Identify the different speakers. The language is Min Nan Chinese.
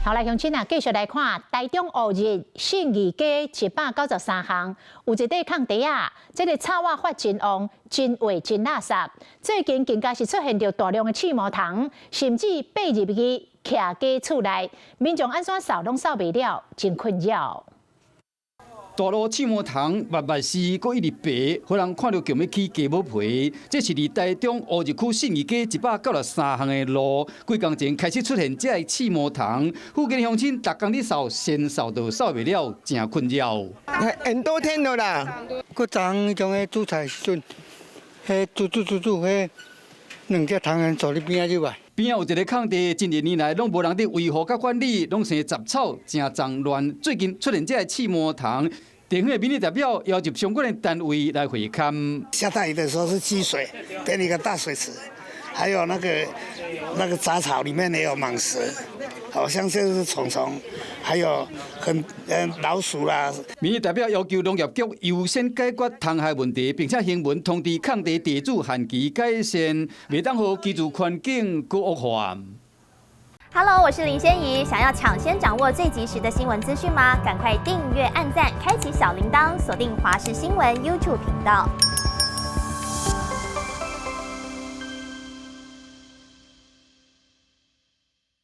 Speaker 1: 好來，鄉親啊，繼續來看台中烏日信義街193巷，有一塊空地仔，這个草仔發真旺，真話真垃圾。最近更加是出現著大量的刺毛蟲，甚至爬入去徛家厝內，民眾按怎掃攏掃袂了，真困擾。
Speaker 2: 大路刺毛蟲密密絲，閣一直爬，予人看著強欲起雞母皮。這是佇台中烏日區信義街193巷的路，幾工前開始出現這个刺毛蟲，附近鄉親逐工咧掃，先掃都掃袂了，誠困擾。
Speaker 3: 很多天了啦，閣昨昏彼種的煮菜時陣，彼煮煮煮煮，彼兩隻蟲仔坐佇邊仔入來。
Speaker 2: 邊仔有一个空地，近幾年來攏無人佇維護佮管理，攏生雜草，誠髒亂。最近出現這个刺毛蟲，地方的民意代表要求相關的單位來會勘。
Speaker 4: 下大雨的時候是積水，變一個大水池，還有那個雜草裡面也有蟒蛇，好像就是蟲蟲，還有很老鼠啦。
Speaker 2: 民意代表要求農業局優先解決蟲害問題，並且行文通知空地地主限期改善，袂當予居住環境閣惡化。
Speaker 5: Hello，我是林仙怡，想要搶先掌握最及時的新聞資訊嗎？趕快訂閱、按讚、開啟小鈴鐺，鎖定華視新聞 YouTube 頻道。